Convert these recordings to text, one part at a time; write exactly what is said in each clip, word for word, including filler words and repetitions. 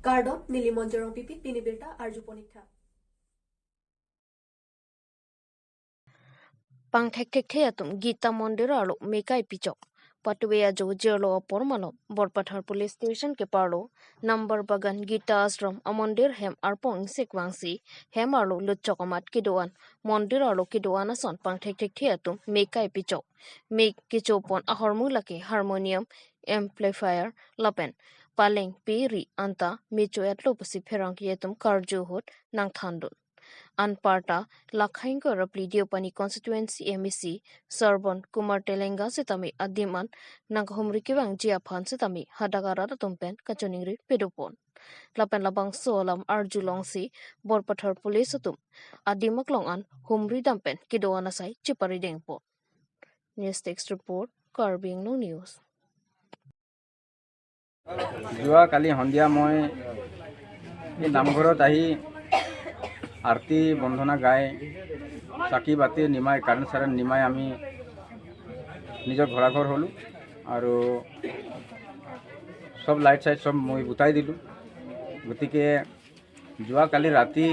Kardom, neli Monjorong Pipi, pini birta arju ponik tha. Pangthekthekthe atum Gita Mondir arlo me kaipechok. Patuve ajo jirlo apor malom Borpathar Police Station keparlo Nambar Bagan Gita Ashram amondir hem arpong ingsek vangsi hem arlo lutchok amat kedo-an, mondir arlo kedo-an ason pangthekthekthe atum me kaipechok. Me kechopon ahormu lake harmonium, amplifier lapen paleng, peri anta me cho-etlo pusi pherangke atum karju ahut nangthandun. Anparta lakhaing kor apli Deopani constituency M A C Sarbon Kumar Telenga sitame adim an nangkahumri kevangji aphan sitame hadak arat atum pen kachiningri pedopon. Lapen labangso alam arjulongsi Borpathar Police atum adim aklong an humri dam pen kedo-an asai cheparidengpon. News Desk Report, Karbi Anglong News. যোৱা কালি সন্ধিয়া মই এই নামঘৰত আহি আৰতি বন্দনা গাই, চাকি বাতি নিমাই, কাৰেণ্ট চাৰেণ্ট নিমাই আমি নিজৰ ঘৰা ঘৰ হ'লোঁ আৰু চব লাইট চাইট চব মই বুটাই দিলোঁ। গতিকে যোৱা কালি ৰাতি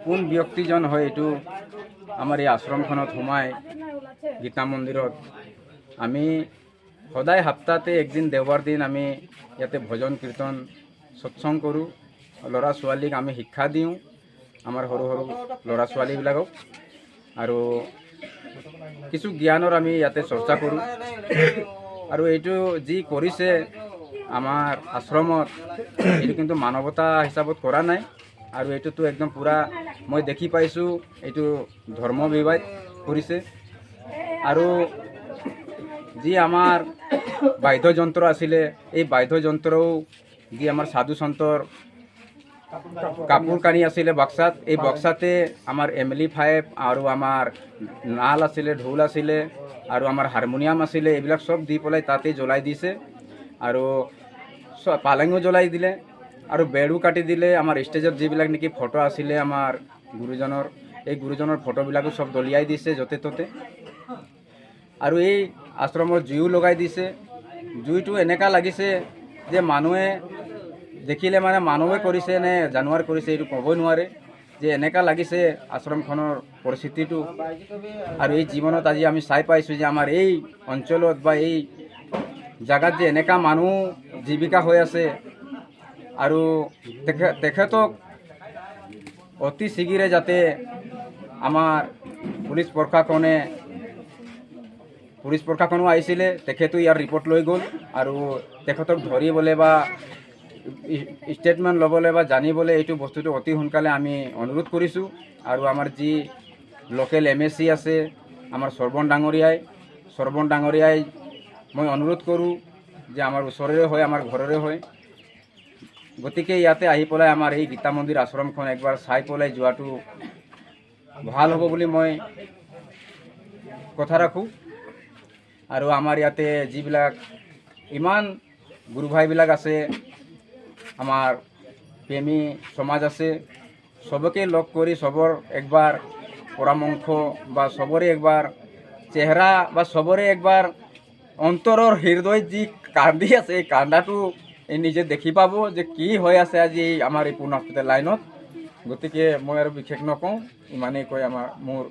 কোন ব্যক্তিজন হয় এইটো আমাৰ এই আশ্ৰমখনত সোমাই গীতা মন্দিৰত আমি সদায় সপ্তাহতে একদিন দেওবাৰ দিন আমি ইয়াতে ভজন কীৰ্তন সৎসং কৰোঁ, ল'ৰা ছোৱালীক আমি শিক্ষা দিওঁ, আমাৰ সৰু সৰু ল'ৰা ছোৱালীবিলাকক আৰু কিছু জ্ঞানৰ আমি ইয়াতে চৰ্চা কৰোঁ। আৰু এইটো যি কৰিছে আমাৰ আশ্ৰমত, এইটো কিন্তু মানৱতা হিচাপত কৰা নাই। আৰু এইটোতো একদম পূৰা মই দেখি পাইছোঁ, এইটো ধৰ্ম বিবাদ কৰিছে। আৰু যি আমাৰ বাদ্যযন্ত্ৰ আছিলে, এই বাদ্যযন্ত্ৰও যি আমাৰ সাধু সন্তৰ কাপোৰ কানি আছিলে বাক্সাত, এই বাক্সাতে আমাৰ এম এল ই ফাইভ আৰু আমাৰ নাল আছিলে, ঢোল আছিলে আৰু আমাৰ হাৰমনিয়াম আছিলে, এইবিলাক চব দি পেলাই তাতে জ্বলাই দিছে আৰু চ-, পালেঙো জ্বলাই দিলে আৰু বেৰো কাটি দিলে। আমাৰ ষ্টেজত যিবিলাক নেকি ফটো আছিলে আমাৰ গুৰুজনৰ, এই গুৰুজনৰ ফটোবিলাকো চব দলিয়াই দিছে য'তে ত'তে। আৰু এই আশ্ৰমত জুইও লগাই দিছে। জুইটো এনেকা লাগিছে যে মানুহে দেখিলে মানে মানুহে কৰিছে নে জানুৱাৰ কৰিছে, এইটো ক'বই নোৱাৰে যে এনেকা লাগিছে আশ্ৰমখনৰ পৰিস্থিতিটো। আৰু এই জীৱনত আজি আমি চাই পাইছোঁ যে আমাৰ এই অঞ্চলত বা এই জাগাত যে এনেকা মানুহ জীৱিকা হৈ আছে আৰু তেখে-, তেখেতক অতি শীঘ্ৰে যাতে আমাৰ পুলিচ প্ৰশাসনে, পুলিচ প্ৰশাসনো আহিছিলে, তেখেতো ইয়াৰ ৰিপৰ্ট লৈ গ'ল আৰু তেখেতক ধৰিবলৈ বা ই-, ষ্টেটমেণ্ট ল'বলৈ বা জানিবলৈ এইটো বস্তুটো অতি সোনকালে আমি অনুৰোধ কৰিছোঁ। আৰু আমাৰ যি লোকেল এম এ চি আছে, আমাৰ সৰ্বণ ডাঙৰীয়াই, সৰ্বণ ডাঙৰীয়াই মই অনুৰোধ কৰোঁ যে আমাৰ ওচৰৰে হয়, আমাৰ ঘৰৰে হয়, গতিকে ইয়াতে আহি পেলাই আমাৰ এই গীতা মন্দিৰ আশ্ৰমখন একবাৰ চাই পেলাই যোৱাটো ভাল হ'ব বুলি মই কথা ৰাখোঁ। আৰু আমাৰ ইয়াতে যিবিলাক ইমান গুৰু ভাইবিলাক আছে, আমাৰ প্ৰেমী সমাজ আছে, সবকে লগ কৰি সবৰ একবাৰ পৰামৰ্শ বা সবৰে একবাৰ চেহাৰা বা সবৰে একবাৰ অন্তৰৰ হৃদয়ত যি কান্দি আছে, এই কান্দাটো এই নিজে দেখি পাব যে কি হৈ আছে আজি এই আমাৰ এই পুনা হস্পিটেল লাইনত। গতিকে মই আৰু বিশেষ নকওঁ, ইমানেই কৈ আমাৰ মোৰ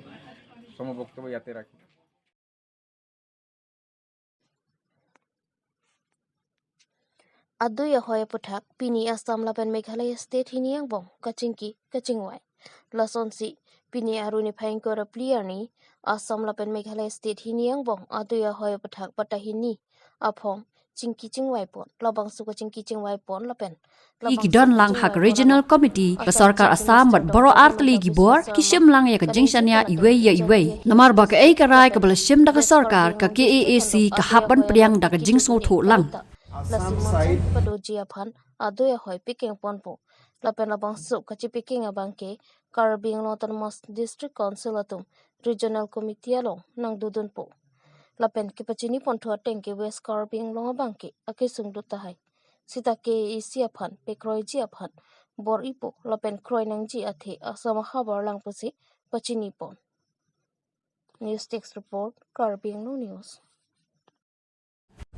চমু বক্তব্য ইয়াতে ৰাখিম। Adui ahoi aputhak pini Assam lapen Meghalaya state hini angbong kachingki kachingvai. Lasonsi pini arni niphai ingkoi ra phli arni Assam lapen Meghalaya state hini angbong adui ahoi aputhak pata hini aphong chingki chingvaipon, labangso kachingki chingvaipon lapen I kidon lang hak Regional Committee ka Sorkar Assam bat Boro artli gibor kishim lang ya kajingshanya iwei ya iwei. Namar ba ka ei karai ka bala shim da ka sorkar ka K A A C ka hap ban priang da ka jingsotho lang. Lasi monson padoji aphan adui ahoi pikeng ponpo. Lapen labangso kachipiking abangke Karbi Anglong Autonomous District Council atum Regional Committee along nangdodunpo. Lapen kepachini ponthu ateng ke West Karbi Anglong abangke akesung do tahai. Sita K A A C aphan pekroiji aphan bor-ipo lapen kroi nangji athe Assam ahavar lang pusi pachinipon. News Desk Report, Karbi Anglong News.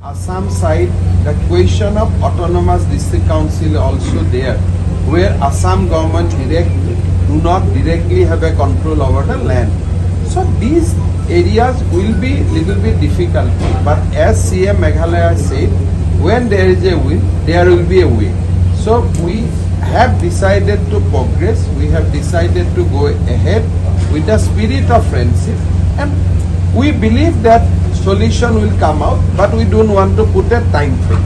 Assam side, the question of autonomous district council also there, where Assam government direct, do not directly have a control over the land. So these areas will be little bit difficult, but as C M Meghalaya said, when there is a will, there will be a way. So we have decided to progress, we have decided to go ahead with the spirit of friendship, and we believe that solution will come out, but we don't want to put a time frame.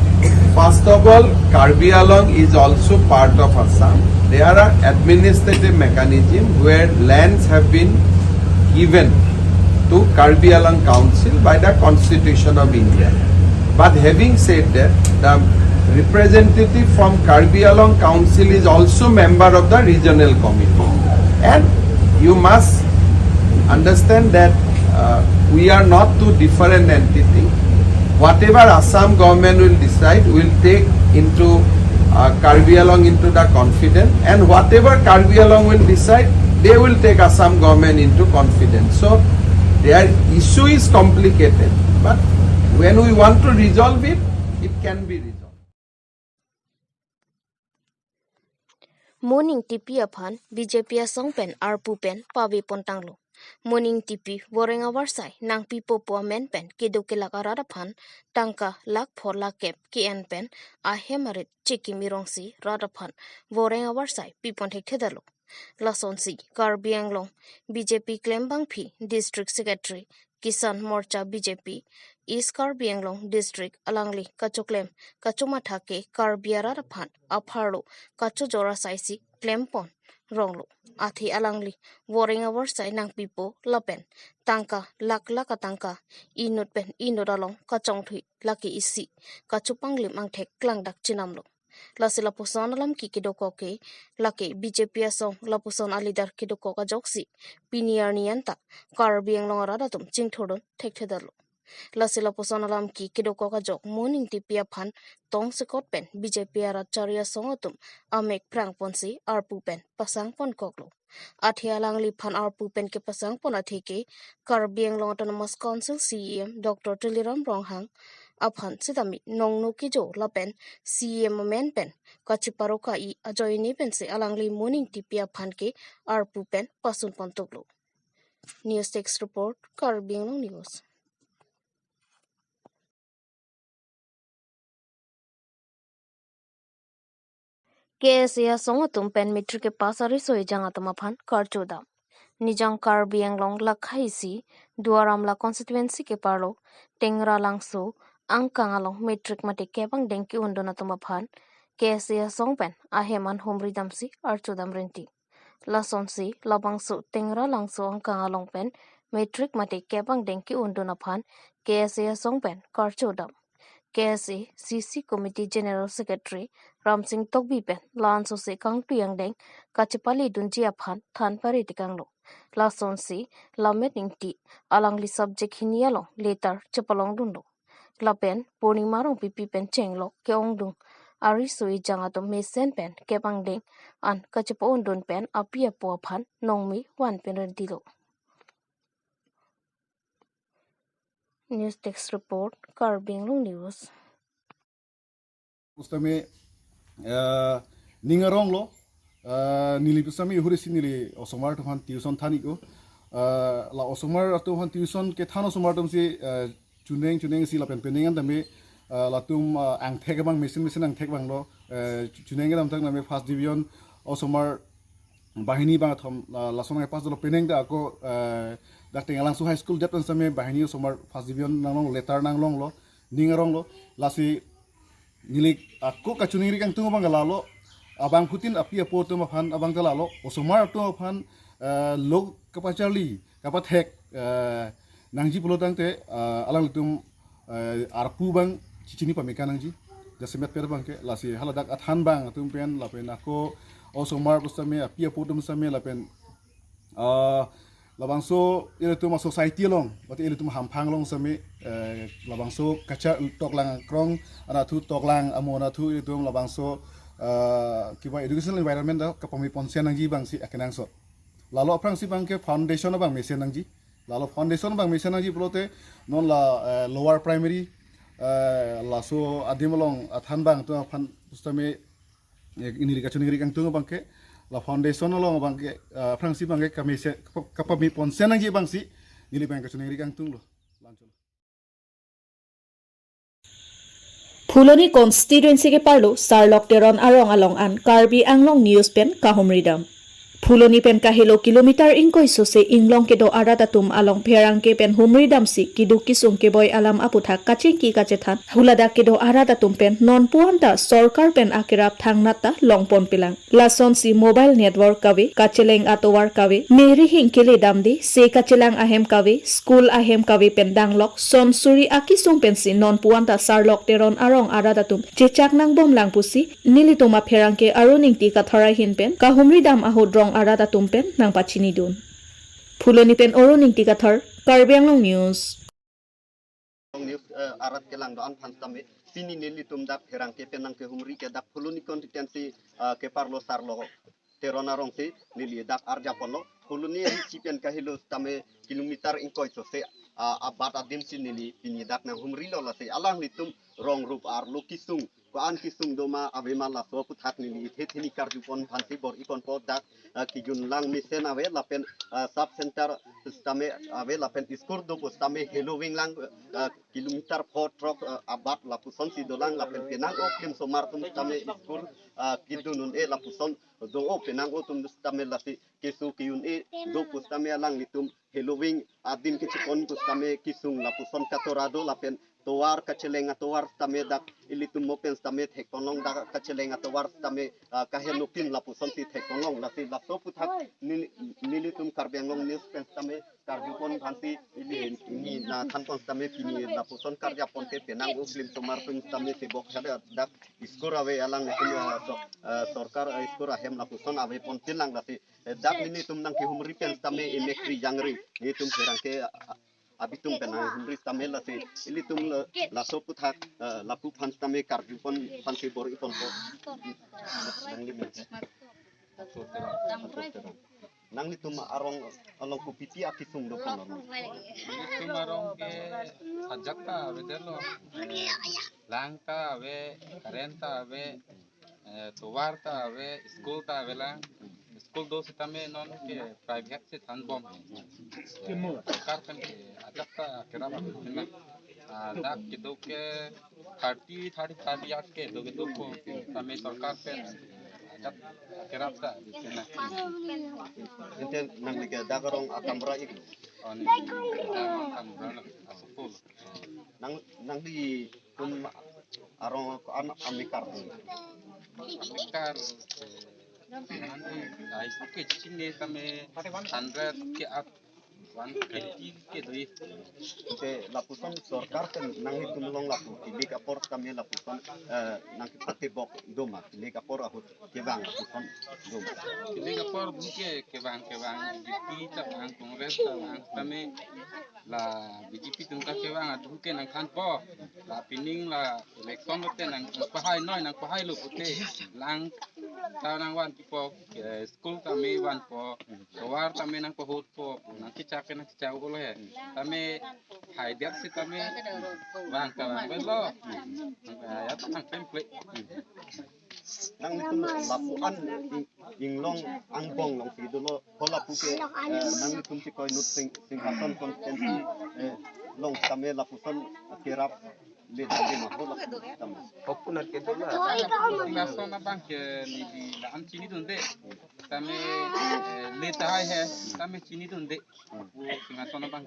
First of all, Karbi Anglong is also part of Assam. There are administrative mechanism where lands have been given to Karbi Anglong Council by the Constitution of India. But having said that, the representative from Karbi Anglong Council is also member of the regional committee. And you must understand that, uh, we are not two different entity. Whatever Assam government will decide, will take into, uh, Karbi Anglong into the confidence, and whatever Karbi Anglong will decide, they will take Assam government into confidence. So their issue is complicated, but when we want to resolve it, it can be resolved. Mo Ningtipi aphan B J P asong pen arpu pen pave pontanglo. Mo Ningtipi voreng avarsai nangpipo pu amen pen kedo kelak arat aphan tangka lakh pho lakh kep ke-en pen ahem arit chekimi rongsi rat aphan voreng avarsai pipon thekthedetlo. Lasonsi Karbi Anglong B J P klembangpi District Secretary Kisan Morcha B J P East Karbi Anglong District alangli kachoklem kachomatha ke Karbi arat aphan apharlo kachojor asaisi klempon ronglo. Athe alangli voreng avarsai nangpipo lapen tangka lakh lakh atangka inut pen inut along kachongthui lake isi kachopanglim angthek klangdak chinamlo. Lasi lapuson alam ke kedokok ke lake B J P asong lapuson a-leader kedokok ajoksi pini arni anta Karbi Anglong arat atum chingthurdun thekthedetlo. Lasi lapuson alam ke kedokok ajok Mo Ningtipi aphan tongsekot pen B J P arat chari asong atum amek phrangponsi arpu pen pasangponkoklo. Athe alangliphan arpu pen kepasangpon atheke Karbi Anglong Autonomous Council C E M Doctor Tuliram Ronghang aphan sitame nongno kejo lapen C E M amen pen kachiparoka-i ajoine pensi alangli Mo Ningtipi aphan ke arpu pen pasunpontuklo. News Desk Report, Karbi Anglong News. K S A asong atum pen matric kepass ariso ejang atum aphan karcho dam. Nijang Karbi Anglong lakha isi Duar Amla constituency keparlo Tengralangso angkang along matric mate kep angdeng ke-undun atum aphan K S A asong pen ahem an humri damsi archo dam rinti. Lasonsi labangso Tengralangso angkang along pen matric mate kep angdeng ke-undun aphan K S A asong pen karcho dam. K S A C C Committee General Secretary Ramsing Tokbi pen la-anso si kangtui angdeng kachepaledunji aphan than pare tekanglo. Lasonsi Lammet Ingti alangli subject hini along letter chepalongdunlo. Lapen Purnima Rongpipi pen chenglok ke-ongdung ariso ejang atum mesen pen kep angdeng an kachepa-undun pen api apo aphan nongme van pen rentilo. News Desk Report, Karbi Anglong News. Pusitame, eh, ning aronglo, eh, neli pusitame ihuri si neli osomar atum aphan tuition than-iklo. Eh, la osomar atum aphan tuition kethan osomar atumsi, eh, chuneng chuneng si lapen penang an tame, eh, latum, eh, angthek abang mesen mesen angthek abanglo, eh, chu-, chuneng kedam tang tame first division osomar banghini bangkethom, eh, lason nangpass dolo penang ta ako, eh, dak Tengralangso High School det pen sitame banghini osomar first division nanglong, letter nanglonglo, ning aronglo, lasi neli ako kachiningri kangtung abang ke lalo, abangphutin api apo atum aphan abang ta lalo, osomar atum aphan, eh, lo kapacharli, kapathek, eh, nangji pulo tangte, eh, alanglitum, eh, arpu abang chichini pameka nangji, jasemet per abang ke, lasi haladak athan abang atum pen, lapen ako osomar pusitame, api apo atum sitame, lapen, ah, labangso ilitum a-society along, mate ilitum hamphang along sitame, eh, labangso kachar toklang krong, anatthu toklang amo anatthu ilitum labangso, ah, kiba educational environment ta kapame ponsen nangji abangsi akenangsot. Lalo aphrangsi abang ke foundation abang mesen nangji. Lalo foundation abang mesen nangji pulote non la, eh, lower primary, eh, laso adim along athan abang atum aphan pusitame, eh, neli kachiningri kangtung abangke, la foundation along abangke, eh, aphrangsi abangke kami se kapa-, kapame ponsen nangji abangsi neli abang kachiningri kangtunglo. Lancholo. Phuloni constituency keparlo Sarlok Teron arong along an Karbi Anglong News pen kahumri dam. Phuloni pen kahelo kilometer ingkoi sose inglong kedo arat atum along pherangke pen humri damsi keduk kesung keboi alam aputhak kachingki kachethan huladak kedo arat atum pen nonpu anta sorkar pen akerap thangnat ta longponpelang. Lasonsi mobile network kave, kacheleng atovar kave, merihing kele damde, se kachelang ahem kave, school ahem kave pen danglok, son suri akesung pensi nonpu anta Sarlok Teron arong arat atum chechak nangbomlang pusi, nelitum apherangke Arun Ingti Kathar ahin pen kahumri dam ahut rong arat atum pen nangpachinidun. Phuloni pen Arun Ingti Kathar, Karbi Anglong News. News, eh, arat kelang do-an aphan sitame, pini nelitum dak pherangke pen nangkehumri ke dak Phuloni constituency, eh, keparlo Sarlok Teron arongsi neli dak arjaponlo. Phuloni ahichi pen kahelo sitame kilometer ingkoi sose, ah, abat adimsi neli pini dak nanghumrilo, lasi alanglitum rong rup arlo kesung, ko-an kesung doma avema laso aputhak neli ithe theni karjupon aphansi bor-iponpo. Dak, ah, kejunlang mesen ave lapen, ah, sub center sitame ave lapen school do pu sitame heloving lang, ah, kilometer pho throk, ah, abat lapusonsi dolang lapen penang-o klimsomar atum sitame school, ah, kedun un-e lapuson do-o, penang-o atum sitame lasi keso ke-un-e do pu sitame alanglitum heloving adim kechepon pu sitame kesung lapuson katora do lapen tovar, kacheleng atovar sitame dak ilitum mo pen sitame thekponlong, dak kacheleng atovar sitame, ah, kahenokin lapusonsi thekponlong, lasi laso aputhak neli, nelitum Karbi Anglong News pen sitame karjupon aphansi ili ni nathanpon sitame pini lapuson karjapon ke penang-o klimsomar atum sitame tebok hale dak school ave alanglitum, ah, so-, ah, sorkar, ah, school ahem lapuson aveponpinlang, lasi eh, dak nelitum nangkehumri pen sitame emekri jangri nelitum pherangke, ah, abitung pen nanghumri sitame, lasi ilitum la-, laso aputhak, eh, lapu aphan sitame karjupon aphansi bor-iponpo. Nangli men. Nanglitum arong along kopiti akesung do kono? Nelitum arong ke ajat ta avedetlo. Lang ta ave, current ta ave, eh, tovar ta ave, school ta avelang. School do sitame non ke private si thanbom. Eh, sorkar pen ke ajat ta kerap ahin na. Ah, dak kedo ke thirty, thirty-five years kedo kedo ko sitame sorkar pen ajat kerap ta ahin na. Ente nangli ke dak arong akamra ik? Oh, neli dak akamra lo, asukul. Nang, nangli tum arong ko-an amekar? Amekar, eh, nangli ai suke chine tame hundred ke at one fifty ke doi. Te lapuson sorkar pen nanglitum along lapu kilik apor tame lapuson, eh, nangkepatebok doma, kilik apor ahut kevang lapuson doma? Kilik apor buke kevang kevang, B J P ta vang, Congress ta vang, tame la B J P atum ta kevang atum ke nangthanpo. La pining la election lote nang, nangpahai noi, nangpahailo pute. Lang ta nangvanpipo, eh, school tame vanpo, tovar tame nangpahutpo, nangkechak ke nangkechak-olo he. Tame haidet sitame vang ta vangvelo. Ah, ya ta nangklemkle. Nanglitum lapu-an ing-, inglong angbong alongsi dolo, ho lapu ke, eh, nanglitum chekoi inut Sing-, Singhason constituency, eh, along tame lapuson kerap le dam ma ho lapu tame? Hopun at ke dolo. Singhason abang ke neli la-an chinidunde. Tame, eh, le tahai he, tame chinidunde. Pu Singhason abang.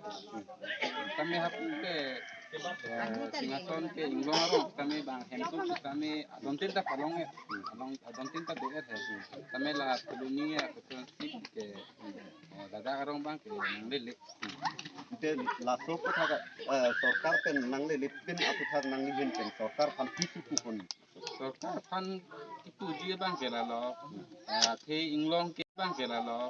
Tame hapu ke, eh, Singhason ke inglong arong tame bang hemtu tame adontin ta palong eh. Along adontin ta do-et he. Tame la Phuloni eh, constituency ke, eh, ladak arong abang ke nanglele. Ante laso aputhak, eh, sorkar pen nanglele pin aputhak nangli pen sorkar aphan pi suku pon? Sorkar aphan kipuji abang ke lalo, eh, athe inglong ke abang ke lalo,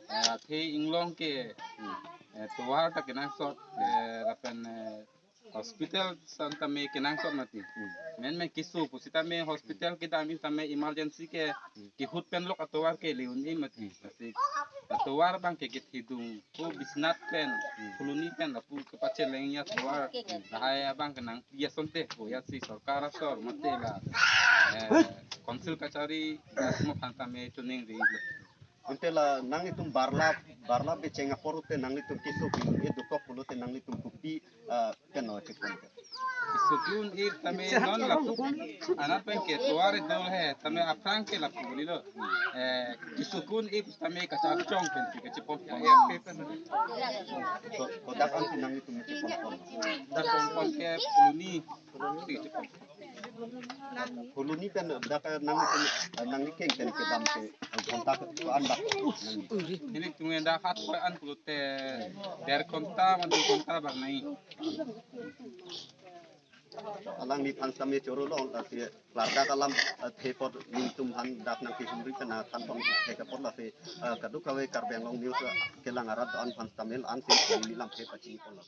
eh, athe inglong ke, eh, tovar ta kenangsot, eh, lapen, eh, hospital san tame kenangsot mati. Menmen keso pusitame hospital kedam sitame emergency ke kehut pen lok atovar ke le un-e mati. Lasi Tovar abang ke kethedung ko Biswanath pen, Phuloni pen lapu kepacheleng ya tovar. Lahai abang ke nangpi asonte ko ya si sorkar asor mate la, eh, council kachari asmo aphan tame choningri lo. Ante la nanglitum barla, barla becheng apor te nanglitum keso pi e dokok pulote nanglitum kopi, eh, keno chekon. Keso un-e tame non lapu. Anat pen ke tovar dol he tame aphrang ke lapu ni lo. Eh, keso un-e tame kachar chong pen ke chepon. Ko-, kodak an si nanglitum chepon pon. Dak pon ke Phuloni. Phuloni chepon. Phuloni pen dak nanglitum, nangli keng pen kedam ke ghonta ko-an bak nang. Nelitum dak hat ko-an pulote der ghonta ma du ghonta bak nai. Alangliphan tame choro lo, lasi klardak alam, eh, the apot nelitum aphan dak nangkehumri pen than pon the apot lasi, eh, kadokave Karbi Anglong News, eh, kelang arat do-an aphan tame an si neli lamthe pachini pon lo.